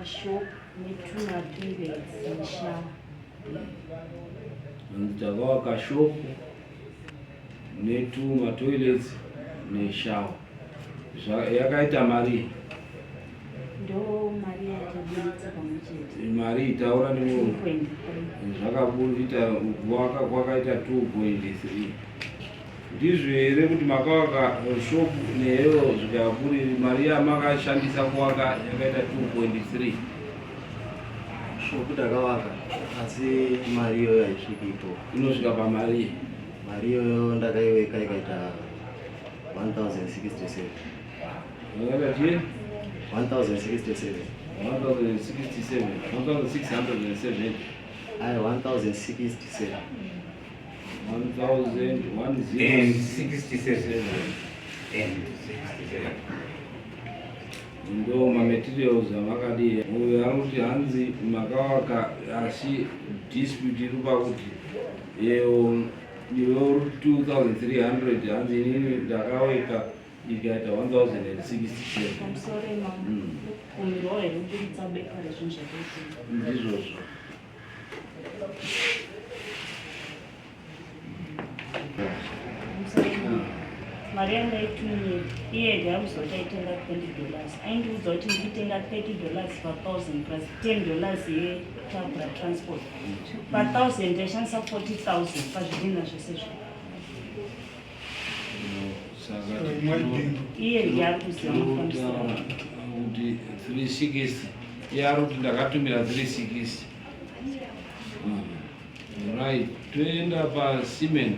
Takawaka shop netumatoilets neshawa. Hanzi takawaka shop netumatoilets neshawa. Yakaita mari? Ndo mari yataburitsa pamwe chete. Mari taura nemunhu. Zvakaburitsa kuvaka kwakaita 2.3. Ndizvo here kuti makavaka shop neyo zvikaburi mari yamakashandisa kuvaka yakaita 2.3? Shop takavaka asi mari iyoyo haisviki ipo. Inosvika pamari? Mari iyoyo ndakaiweka ikaita 1067. Yakaita chii? 1067. 1067. 1670. Ai 1067. 1167. And 67. Ndo mamaterials amakadii. Uyu ari kuti hanzi makavaka, asi dispute iri pakuti iwe uri 2300, hanzi inini ndakaweka ikaita 1067. Pamusoro, mama. Kumirwawo here kuburitsa bepa rezvinhu zvakaitika? Ndizvozvo. Pamusoro, mama. Mari yandaitumira iye ega yakuziva aitenga $20. Aindiudza kuti ndikutenga $30 pa1000 plus $10 yetakura transport. Pa1000 taishandisa 40,000 pazvidhina zvese zvo. Saka Iye ndiye ari kuziva mafambisiro. Kuti 360, iye ari kuti ndakatumira 360. Right, toenda pacement.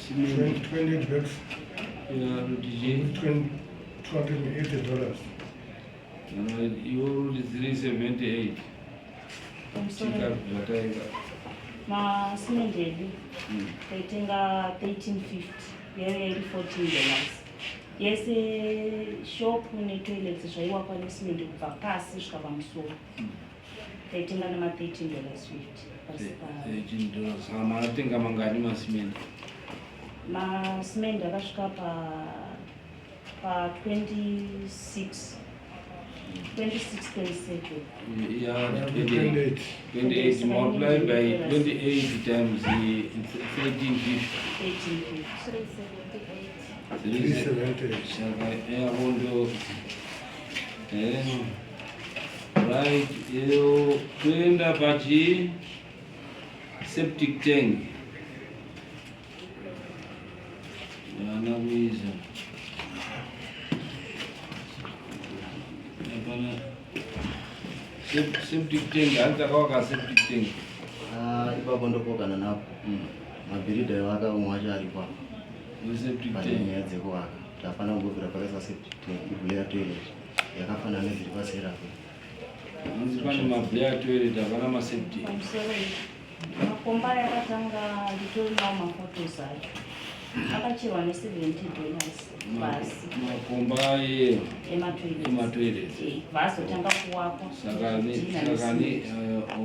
Cement. 28 bags. Kuti chii? $280. Iwe uri kuti 378. Pamusoro. Zvataika. Masimendi edu taitenga 1350, yaive iri $14 yese. Shop netoilets zvaiwakwa nesimendi kubva pasi kusvika pamusoro. Taitenga nema $13.50 pasi pa $13. Saka makatenga mangani masimendi? Masimendi akasvika pa 26, 26.7. Yeah, 28. 28 multiplied by 28 times 1350. 1350. 378. Saka yavo ndo right. Iyo toenda pachi septic tank yana kuisa hapana. Septic tank, hanzi takawaka septic tank. Ah, ipapo ndopokana napo. Mabhiridha evaka umwe wacho aripo apa. Septic Pane tank. Nyaya dzekuvaka kuti hapana kumbobvira pakaiswa septic tank, iblair toilet yakafanana nedziri paserapo. Hanzi pane mablair toilet, hapana maseptic. Pamusoro, makomba yakatanga nditorinawo maphotos acho, akacherwa ne$70 pasi. Makomba Ematoilets. Ematoilets. Vazotanga kuwakwa. Sakani sakani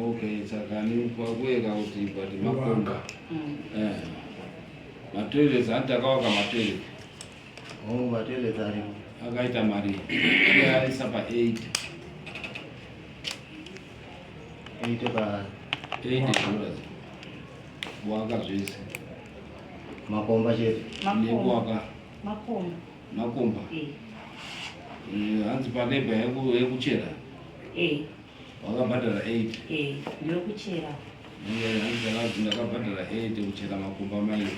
okay, sakani kwakueka kuti but makomba matoilets, hanti takawaka matoilets? Oh, matoilets aripo. Akaita mari? Iye aisa pa 8. 8 pa $80 kuwaka zvese. Makomba chete? Nekuwaka. Makomba. Makomba. Eh. Hanzi palabor yekuchera wakabhadhara 8. Eh, ndeyekuchera. Hanzi ndakanzi ndakabhadhara 8 kuchera makomba mairi.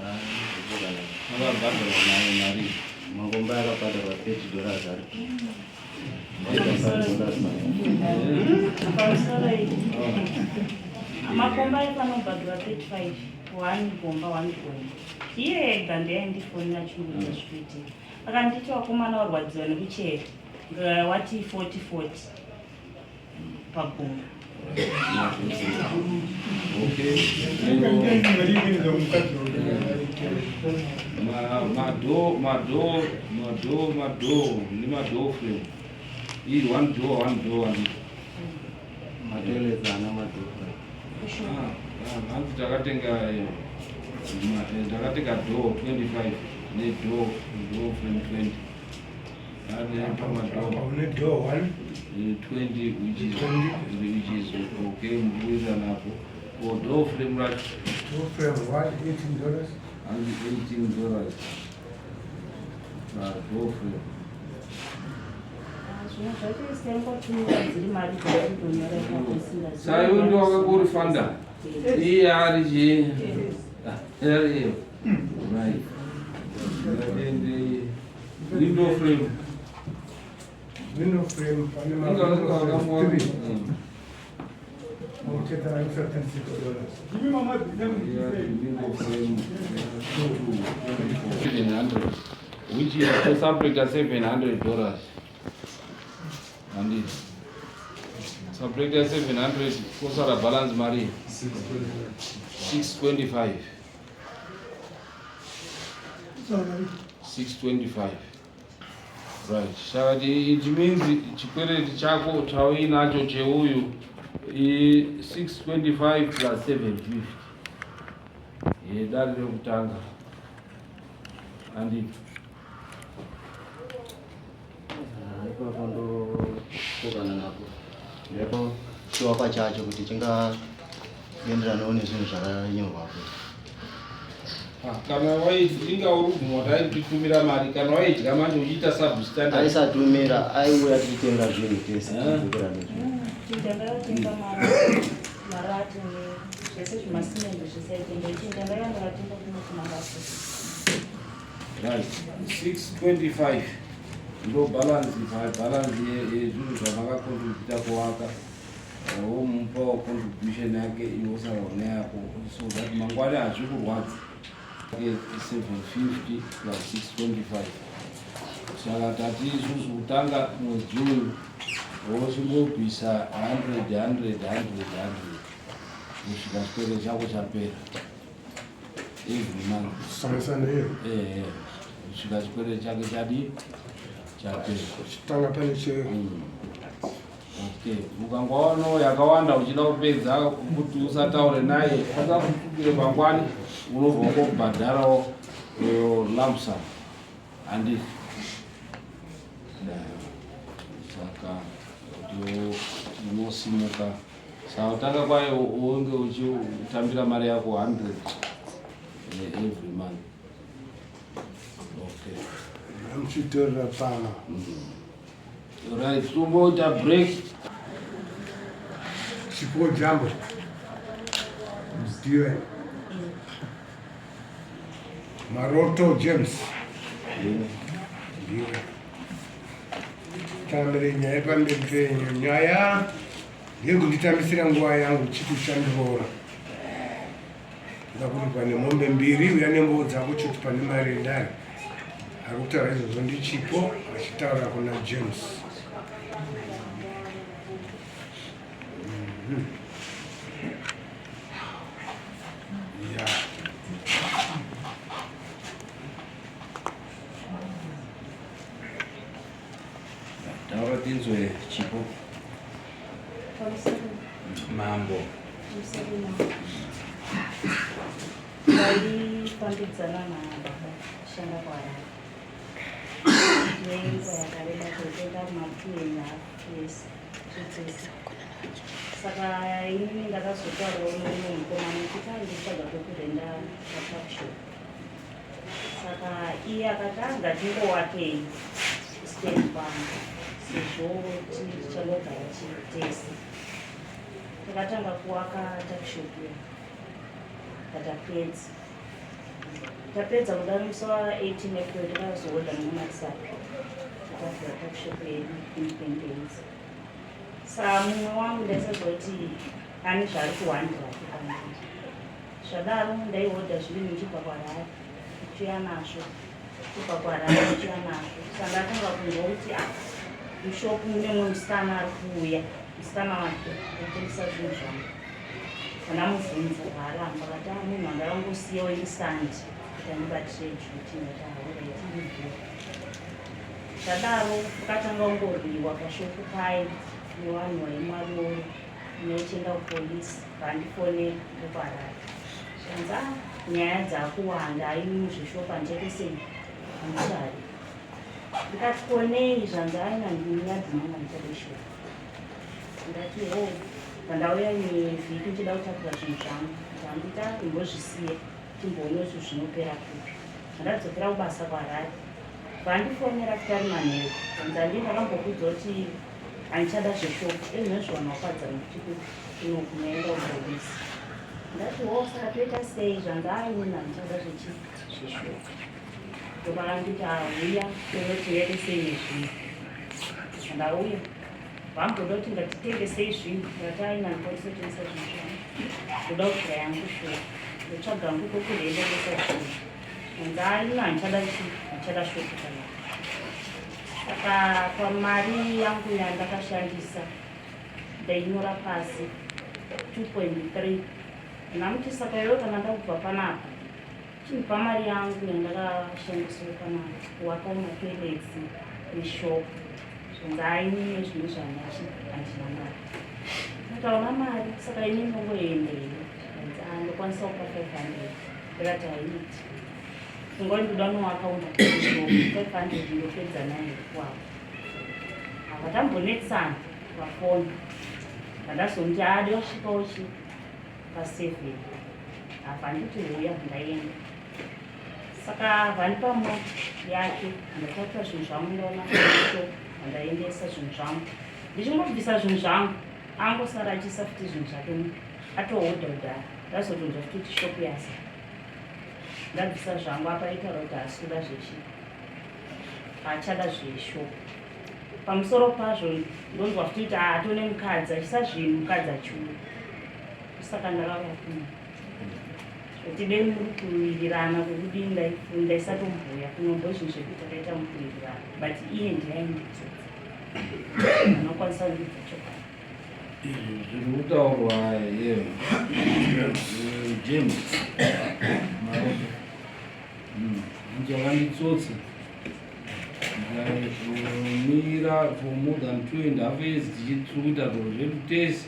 Ah, ndopokana. Akabhadharwa nayo mari? Makomba akabhadharwa $30 ari $35. Pamusoro, makomba aifanobhadharwa 35, one gomba, one gomba. Iye ega ndiaindifonera chingudza zvikuitika, akanditi vakomana varwadziwa nekuchera. Wati 40 40 pagomba. Okay. Madoor, madoor, madoor, madoor nemadoor frame ii, one door, one door, one. Matoilets ana madoor. Ah, ah, hanzi takatenga ndakatenga door 25 nedoor, door frame 20. Pamadhoo. Une door 1. 20, which is 20. Which is okay, mukuita napo. Ko door frame racho? Door frame 1, $18. Hanzi $18 padoor frame. Zvimwe zvacho isengotumira dziri mari dzakutonyora ipapo. Saka iwe ndiwe wakanga uri funder? Iye ari chii? Ariyo, right. Ngatende window frame. Window frame pane ma Inga window frame 3. Mucheta extra $36. Window frame 700, which is tosubtracta $700. Handiti subtracta 700, kosara balance mari 625. 625, right. Saka it means chikwereti chako chauinacho cheuyu i625 plus 750 yedare rekutanga, handiti? Ipapo ndopokana napo. Ndipo chivakwa chacho kuti chingaenderanawo nezvinhu zvakanyorwapo. Ah, kana wainga uri kubvuma kuti aititumira mari, kana waidya manje uchiita substandard. Aisatumira, aiuya tichitenga zvinhu tese. Ah. Tichidzokera nezvinhu. Chinja ndakatenga marati zvese, zvimasimende zvese aitenga. Ichinja ndaiva ndakatenga kuno kumarati. Right, 625 ndo balance, balance yezvinhu zvamakacontributa kuvaka. Womupawo contribution yake, iwe usara une yako, so that mangwani hazvikurwadzi. 750 plus 625. Saka tati isusu kutanga mwedzi uyu wochingobvisa 100, 100, 100, 100 kusvika chikwereti chako chapera, every month. Kusanganisa neyo. Ehe, kusvika chikwereti chake chadi chapera. Chitanga pane che Okay, ukangoona yakawanda uchida kupedza kuti usataure naye, akakutukire mangwani, unobva ungobhadharawo lump sum, handiti? Saka kuti unosimuka, saka kutanga kwayo unge uchitambira mari yako 100 every month, okay? Amuchitorera pano. Right, tomboita break. Chipo Jambo ndiwe. Maroto James ndiwe. Tambire nyaya pamberi penyu. Nyaya ndeyekunditambisira nguva yangu chiti uchandiroora. Ndoda kuti pane mombe mbiri, uya nembowo dzako chiti pane mari yendari. Ari kutaura izvozvo ndiChipo achitaura kuna James. Ya. Taura tinzwe, Chipo. Pamusoro. Mambo. Pamusoro mambo. Taifambidzana nababa kushanda kwaHarare nenguva yakareba, totoenda kuma 2.5 years tese. Saka inini ndakazotaurawo nomumwe mukomana kuti anditsvaga pekurenda patuckshop. Saka iye akati angatingowakei stand pano sezvo tichangogara tese. Takatanga kuwaka tuckshop iya, katapedza. Tapedza kudaro, musi wa18 April takazoodha mumasapi, takavhura tuckshop yedu Independence. Saka mumwe wangu ndaisaziva kuti ane zvaari kuwandira pandiri. Zvadaro ndaihodha zvinhu ndichibva kwaHarare ndichiuya nazvo, kubva kwaHarare ndichiuya nazvo. Saka ndatanga kunzwa kuti a mushopu mune mumwe musikana ari kuuya, musikana wake kutengesa zvinhu zvangu. Ndamubvunza, haaramba. Akati a munhu andakangosiyawo instant kuti andibatire duty. Ndati alright, iripo. Zvadaro pakatanga kungorwiwa pashopu pai nevanhu vaimwa doro. Ndaichienda kupolisi, vandifonera ndokuHarare, zvanzi a nyaya dzakuwanda, ai muzvishopu handichaite sei, handichadi. Ndikati konei zvanzi aina ndinadzimanga ndichade shoko. Ndati ho pandauya nevhiki ndichida kutakura zvinhu zvangu. Ndandita imbozvisiye timboone kuti zvinopera kupi. Ndadzokera kubasa kuHarare. Vandifonera kuti ari manheru. Zvanzi handii ndakambokudza kuti handichada zveshopu. Ezvinezvi vanhu vakwadzana kuti kupi kuno kunoenda kupolisi. Ndati ho saka toita sei zvanzi aini handichada zvechi zveshopu. Ndopakanditi ahuya tione kuti tingaite sei nezvinhu. Ndauya. Vamboda kuti ngatitengesei zvinhu. Ndati aina ndikwanisa kutengesa zvinhu zvangu. Ndoda kuvhura yangu shopu. Ndotsvaga hangu kwokurenda ndoisa zvinhu. Hanzi aina handichada chi handichada shopu kana. Saka pamari yangu yandakashandisa ndainyora pasi 2.3 ndamuti saka iwe kana ndakubva panapa Chindipa mari yangu yandakashandiswa pana kuwaka matoilets neshop zvanzi aini nezvimwe zvandachi handina mari. Ndikati hauna mari saka ini ndongoenda here zvikanzi ah ndokwanisa kupa 500 ndikati haiiti. Funga ndoda nowaka shop 500 ndopedza nayo here kuwaka. Apa tambonetsana pafoni pandazomuti ade wasvikawo chi paseven apa handiti huya ndaenda saka vandipa mota yake ndatakura zvinhu zvangu ndaona sho ndaendesa zvinhu zvangu ndichingobvisa zvinhu zvangu angosara achiisa futi zvinhu zvake atohodha kudhara ndazotonzwa futi kuti shopu yasa ndabvisa zvangu apa aitaura kuti haasi kuda zvechi haachada zveshopu pamusoro pazvo ndonzwa futi kuti haatone mukadzi achisa zvinhu mukadzi achiuya saka ndakauya kuno kuti dei muri kuwirirana kwekudii ndaisatomboya kuno ndo zvinhu zvekuti takaita mukuwirirana but iye ndiye ainditsotsa anokwanisa kundiudza chokwadi Zviri kutaurwa ye James Marope. Hanzi wakanditsotsa ndikakumira for more than 2.5 years tichitiri kuita zviro zvedu tese.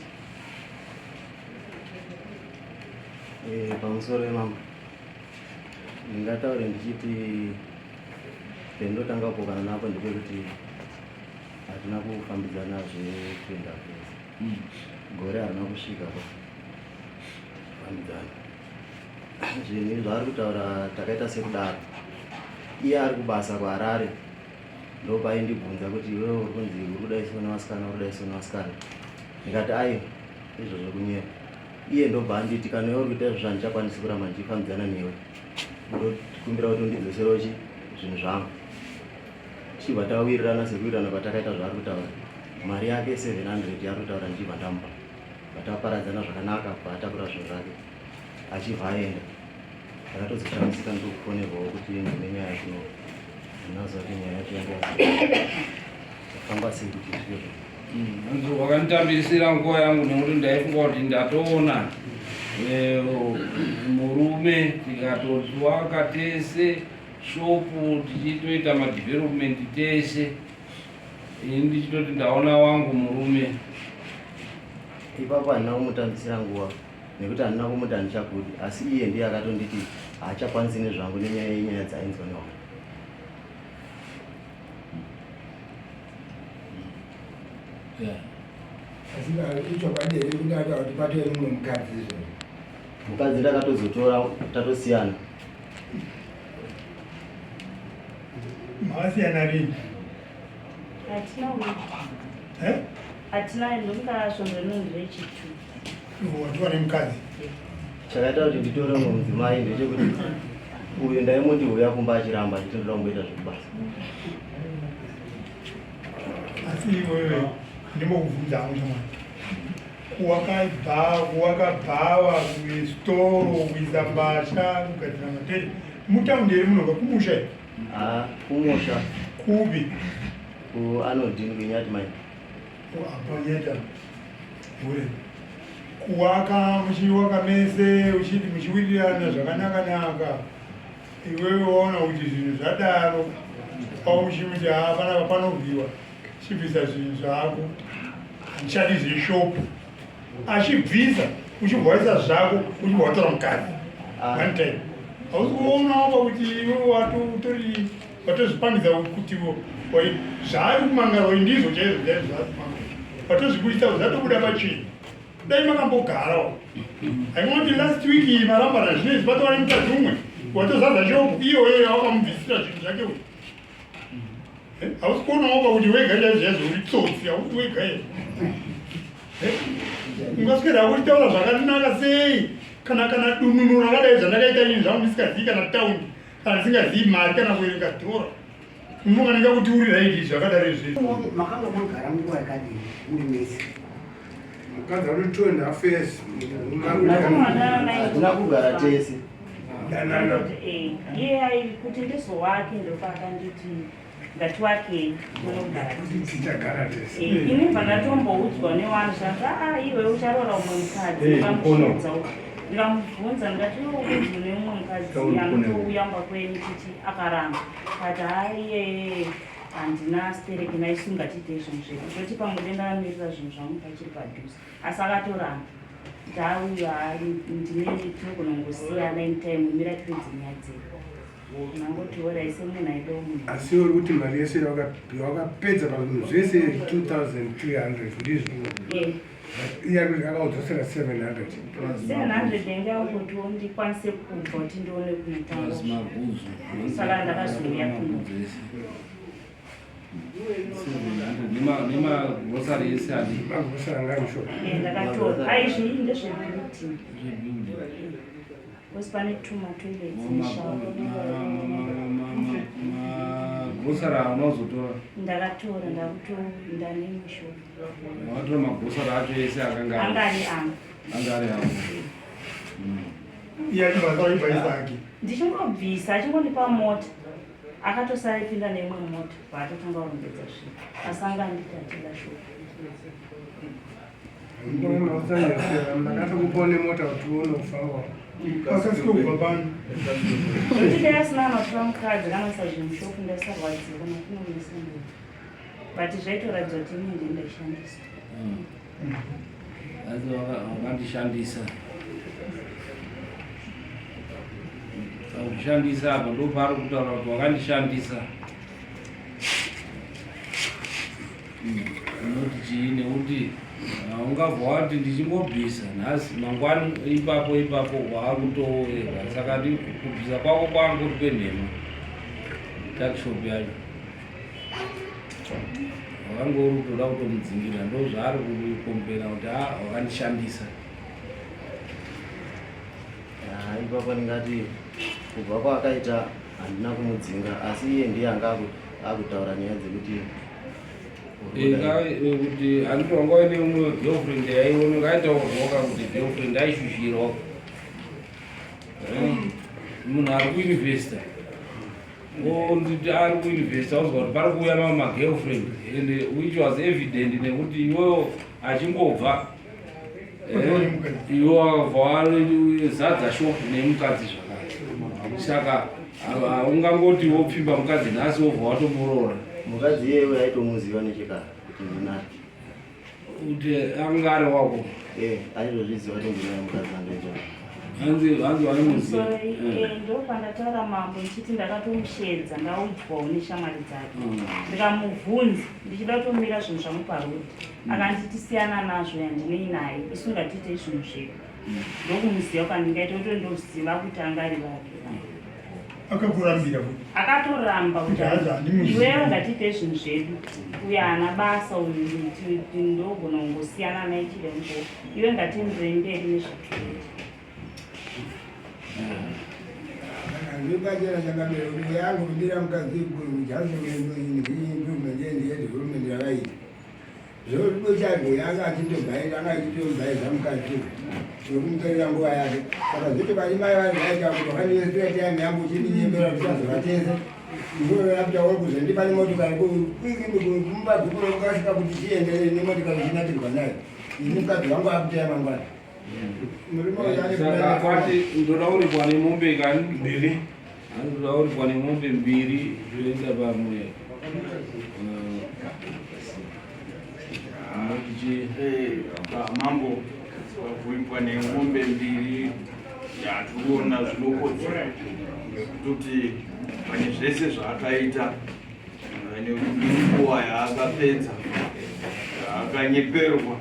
Pamusoro yemambo ndingataure ndichiti pendotanga kupokana napo ndepekuti hatina kufambidzana zvekuenda kwese gore harina kusvika pa kufambidzana zvinhu izvi zvaari kutaura takaita sekudaro iye ari kubasa kuHarare ndopaindibvunza kuti iwewe uri kunzi uri kudaiswa nevasikana uri kudaiswa nevasikana ndikati aiwa izvozvo kunyepa iye ndobva anditi kana iwe uri kuita izvozvo handichakwanisi kuramba ndichifambidzana newe ndokumbira kuti undidzoserewo chi zvinhu zvangu tichibva tawirirana sekuwirirana kwatakaita zvaari kutaura mari yake 700 yaari kutaura ndichibva ndamupa vataparadzana zvakanaka paatakura zvinhu zvake achibva aenda ndakatozoshamisika ndokufonerwawo kuti ndine nyaya kuno ndinaziva kuti nyaya yacho yanga yafamba sei kuti isvike. Hanzi wakanditambisira nguva yangu nekuti ndaifunga kuti ndatoona murume tikatotiwaka tese shopu tichitoita madevelopment tese ini ndichitoti ndaona wangu murume. Ipapo handina kumutambisira nguva nekuti handina kumuti handichakudi asi iye ndiye akatonditi haachakwanisi nezvangu nenyaya yenyaya dzainzwa newangu. Asi ichokwadi here kuti ataura kuti patove mumwe mukadzi izvozvo? Mukadzi ndakatozotora tatosiyana. Makasiyana rini? Hatina wiki. Eh? Hatina ndomuka svondo rinonzi rechitu. Watova nemukadzi? Chakaita kuti nditore mumwe mudzimai ndechekuti uyu ndaimuti uya kumba achiramba achiti ndoda kumboita zvekubasa. Asi iwewe ndimbokubvunza hangu shamwari. Kuwaka kuwaka bhawa, kuistoro, kuisa mbatya, kugadzira matende. Mutaundi here munobva kumusha here? Ah, kumusha. Kupi? Ku anodini kunyati mai. Apa nyata. Ure. Kuwaka muchiwaka mese uchiti muchiwirirana zvakanaka naka. Iwewe waona kuti zvinhu zvadaro. Pauchimuti haa panapa panorwiwa. Chibvisa zvinhu zvako. Handichadi zveshopu. Achibvisa uchibva waisa zvako uchibva watora mukadzi. One time. Hausi kuonawo pakuti iwewe watotori. Watozvipangidza kuti zvaari kumangara uyu ndizvo chaizvo chaizvo zvaari kumangara. Watozvibudisa zvatobuda pachena. Dai makambogarawo. Haingoti last week iyi marambana zvinezvi patova nemukadzi umwe watozadza shopu iyoyo yawakamubvisira zvinhu zvake uyu. Eh, hausi kuonawo pakuti wega chaizvo chaizvo uri tsotsi hausi wega here eh, ungaswera uchitaura zvakanaka sei kana kana dununu rakadai zvandakaita ini zvangu ndisikazivi kana taundi kana ndisingazivi mari kana kuverenga dhora unokanika kuti uri raiti zvakadaro izvi makanga magara nguva yakadii muri mese mukadzi ari 2.5 years hatina kugara tese danana eh, iye ai kuti ndizowake ndopaakanditi ngatiwakei tinogara tichagara tese eh, ini bva ndatomboudzwa newanhu zvanzi aa ah, iwe ucharoora umwe mukadzi Eh, ndikamushedza ndikamubvunza ndikati iwe ukunzi une mumwe mukadzi anotouya mumba kwenyu titi akaramba kati haa iyeye handina stereki naisu ngatiitei zvinhu zvedu toti pamwe dendamirira zvinhu zvangu pachiri padhuze asi akatoramba kuti auyo ndine tinogona kungosiyana anytime mira tipedze nyaya dzedu nangotiora ise munhu aidawo munhu asi uri kuti mari yese yawakapedza pazvinhu zvese 2300 ndizvo eh. iye ari kuti akaudzosera 700 700 yange yakuti ndikwanise kubva kuti ndione kunotango saka ndakazouya kuno Nemagrosari ese adi. Magrosari anga ari mushop. Eh, ndakatora. Ai zvinhu ndezvebuilding. Zvebuilding. Because pane two matoilets neshower. Magrosari aunozotora. Ndakatora ndakutoenda nemushop. Wakatora magrosari acho ese akanga anga ari angu. Anga ari angu. Iye achibva aibva ake. Ndichingobvisa achingondipa mota. Akatosara ipinda neimwe mota paatotanga kurongedza zvinhu asi anga anditi atenga shopu. Ndakatokupawo nemota kuti uone kufamba. Akasike kubva pano. Zvekuti dai asina anotora mukadzi kana kuisa zvinhu mushopu ndaisarwadziwa kana kunomisa but zvaitoratidza kuti ini ndini ndaishandisa. Asi wakandishandisa. Pakushandisa apa ndopaari kutaura kuti wakandishandisa. Unoti chii nekuti ungabva wati ndichingobvisa nhasi mangwani ipapo ipapo waakutoega saka kubvisa kwako kwangori kwenhema takishop yacho wakange uri kutoda kutomudzingira ndozvaari kukompena kuti a ah, wakandishandisa ah, ipapo ndingati kubva kwaakaita handina kumudzinga asi iye ndiye anga akutaura nyaya dzekuti eh, kuti handiti wanga uine umwe girlfriend yaioneka aitaurwoka kuti girlfriend aishushirwa eh, munhu ari kuinvesta Onditi ari kuuniversity auzwa kuti pari kuuya mamwe magirlfriend and which was evident nekuti iwewo achingobva eh, iwe wakabva wazadza shop nemukadzi zvakare saka ungangoti wopfimba mukadzi nhasi wobva watomuroora mukadzi iyewe aitomuziva nechekare kuti ndinaye kuti anga ari wako eh aitozviziva kuti ndinaye mukadzi andoita hanzi hanzi vanomuziva So, eh, ndopandataura mambo ndichiti ndakatomushedza ndaudzwawo neshamwari dzake ndikamubvunza ndichida kutomira zvinhu zvangu parodi akanditi siyana nazvo yandinei naye isu ngatiitei zvinhu zvedu ndokumuziva kwandingaita kuti ndoziva kuti anga ari vake Akakurambira kuti akatoramba kuti Hanzi handimuzivi. iwewe ngatiite zvinhu zvedu uyo haana basa uyu ndogona kungosiyana naye chirembo iwe ngatienderei mberi nezvatinoita Ndipachena chakamira kuti yangu kudira mukadzi improvement yedevelopment yakaita Zvokuti yanga achitobhaira anga achitobhaira mukadzi nokumutorera nguva yake saka zvoti vani mai vari vaita kuti vakandiesera time yangu uchindinyembera kuti tazova tese ndinoyakutaura kuzi ndipane motikari kumupa bhuku rokukasika kuti chiende nemotikari chinatirwa nayo ini mukadzi wangu akuteya mangwana murume uyu ane Saka kwati ndoda kuripwa nemombe kani mbiri Anoda kuripwa nemombe mbiri zvoenda pamwe. Mambo kuripwa nemombe mbiri yatikuona zvinokodzera Nekutoti pane zvese zvaakaita nenguva yaakapedza akanyeperwa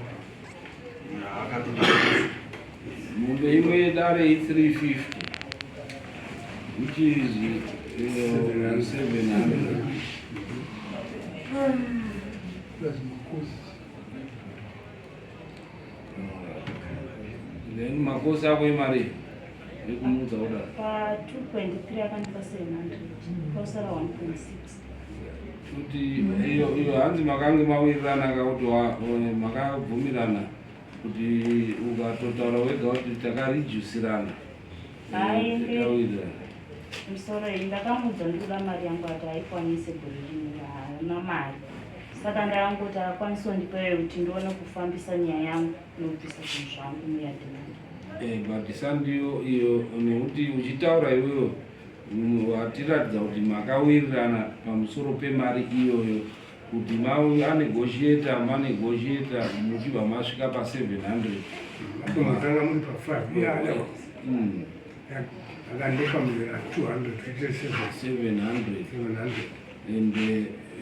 akatoda. Mombe imwe yedare i350, which is 700. Plus makosi. Then makosi ako imari yekumuudza kudaro? Pa 2.3 akandipa 700, kwasara 1.6. Kuti iyo hanzi makange mawirirana kakuti makabvumirana kuti ukatotaura wega kuti takarijusirana. Hayi. Takawirirana. Musoro iyi ndakamuudza ndikuda mari yangu, ati haikwanise, gore rino haana mari, saka ndakangoti akwanise kundipayo kuti ndione kufambisa nyaya yangu nokubvisa zvinhu zvangu muyadhi mangu. But sandiyo iyo nekuti uchitaura iweyo watiratidza kuti makawirirana pamusoro pemari iyoyo, kuti anegotiata, manegotiata muchibva masvika pa700. Makanga muri pa5 iye ada akandipa muzera 200 kuite 7. 700. 700. And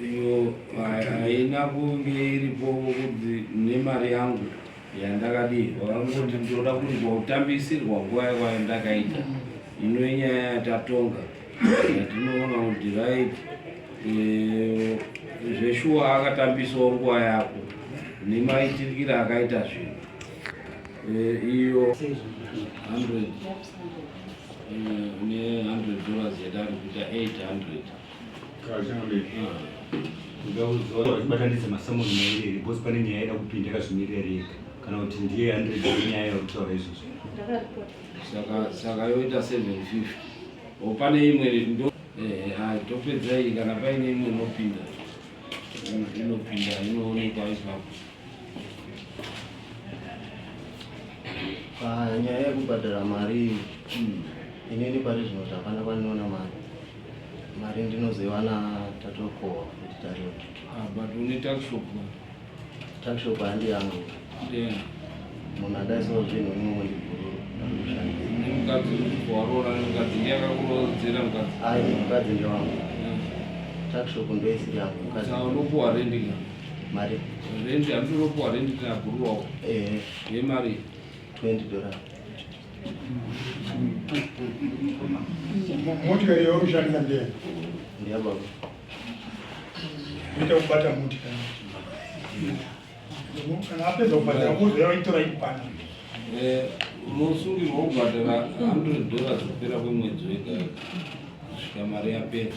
iyo haina kunge iripo kuti nemari yangu yandakadii, wakangoti ndoda kunzwa kutambisirwa nguva yako yandakaita. Ino inyaya yatatonga yatinoona kuti right, zveshuwa akatambisawo nguva yako nemaitirikiro akaita zvinhu. Iyo 100 ne$100 yatari kuita 800. Vachibatanidza masamoni mairi here? Because pane nyaya yaida kupinda yakazvimirira yega, kana kuti ndiye 100 yenyaya yauri kutaura izvozvo? Ndakaripota. Saka yoita 750 o pane imwe ndo topedza iyi. Kana paine imwe inopinda, inopinda, inoonekwa ipapo. Panyaya yekubhadhara mari, inini pari zvino hapana kwandinoona mari. Mari ndinozoiwana tatokohwa kuti tarima. Ah, but une tuckshop. Tuckshop handi yangu. Yeah. Munhu adaisawo zvinhu imomo ndibhururu arikushandisa. Nemukadzi waroora, nemukadzi ndiye akakurodzera mukadzi? Ai, mukadzi ndewangu. Tuckshop ndoisiri yangu, mukadzi. Saka unopuwa rendi ka? Mari? Rendi, handiti unopuwa rendi nabhururu wako? Ehe. Yemari? $20. Motikari yauri kushandisa ndeyani? Ndeyababa. Kuita kubata motikari, kana apedza kubhadhara kozoya itora ikwana. Unosungirwa kubhadhara $100 kupera kwemwedzi wega wega kusvika mari yapera.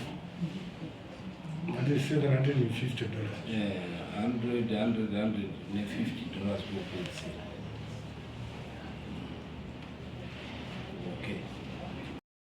That is $750. 100, 100, 100 ne$50 kupedzisira.